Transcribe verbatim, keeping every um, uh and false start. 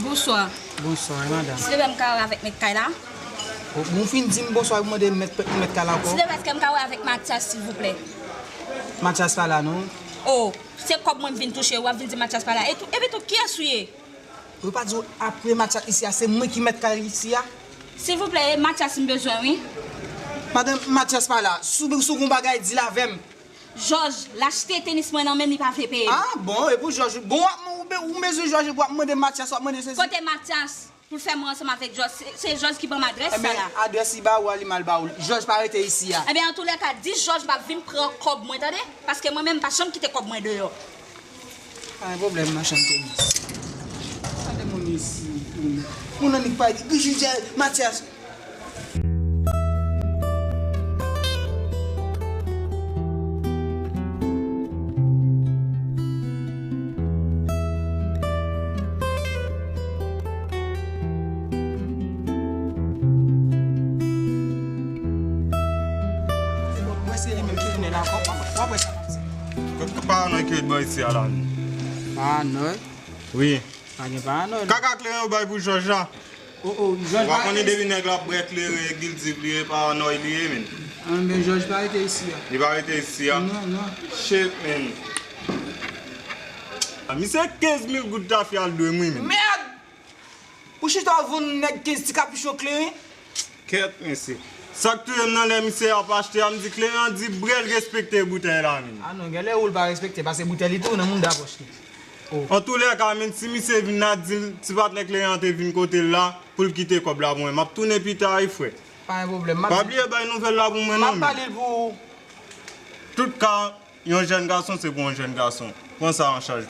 Bonswa. Bonswa, wi, madanm. Silvouplè, m ka wè avèk mèt kay la? O, bon, ou fin di m bonswa, ou mande mèt, mèt kay la ankò? Silvouplè, èske m ka wè avèk Matyas, silvouplè? Matyas pa la, non. O, se kòb mwen m vin touche, w ap vin di Matyas pa la. E tou, epi tou, kiyès ou ye? Ou pa di w apre Matyas isi a, se mwen ki mèt kay isi a? Silvouplè, e Matyas m bezwen, wi. Madanm, Matyas pa la. Si w, si w gon bagay, di l avè m. Jòj, l achte tenis mwen nan men m, li pa vle peye m. Ah, bon, e pou Jòj, bon, w ap, ou be-, ou bezwen Jòj, epi w ap mande Matyas, w ap mande sesi. Kote Matyas? Pou l fè mwen ansanm avèk Jòj. Se, se Jòj ki ban m adrès sa la. Ebyen, adrès li ba ou a, li mal ba ou. Jòj pa rete isi a. Ebyen, antoulèka, di Jòj m ap vin pran kòb mwen, tande? Paske mwen menm, m pa janm kite kòb mwen deyò. Pa gen pwoblèm, machann tenis. Gade moun isi, moun. Moun annik pa di, Jòj, Matyas. Mwen se li menm ki tounen la ankò. W ap wè sa m ap di. Kot paranòy ki ret bò isi a la menm? Paranòy? Wi. Pa gen paranòy. Kaka kleren yo bay pou Jòj la. O, o, Jòj pa rete isi. Ou pa konnen depi nèg la ap bwè kleren, Gildiv li ye, paranòy li ye, men. Anben, Jòj pa rete isi a. Li pa rete isi a? Non, non. Shit, men. Misye kenz mil goud tafya l dwe m, wi, men. Mèd! Ou chita w vann nèg kenz ti kapichon kleren? Kèt, mesye. Sa k touye m nan lè misye ap achte a, m di kleren an di brèl respekte boutèy la, men. A non, genlè ou l pa respekte, paske boutèy li tou nan mounda pòch li. O. Antoulèka, men si misye vin la, di l ti patnè kleren an te vin kote l la, pou l kite kòb la pou mwen. M ap tounen pita, wi, frè. Pa gen pwoblèm. Pa bliye bay nouvèl la pou mwen, non, men. M ap pale l pou ou. Tout ka, yon jèn gason, se pou yon jèn gason. Pran sa an chaj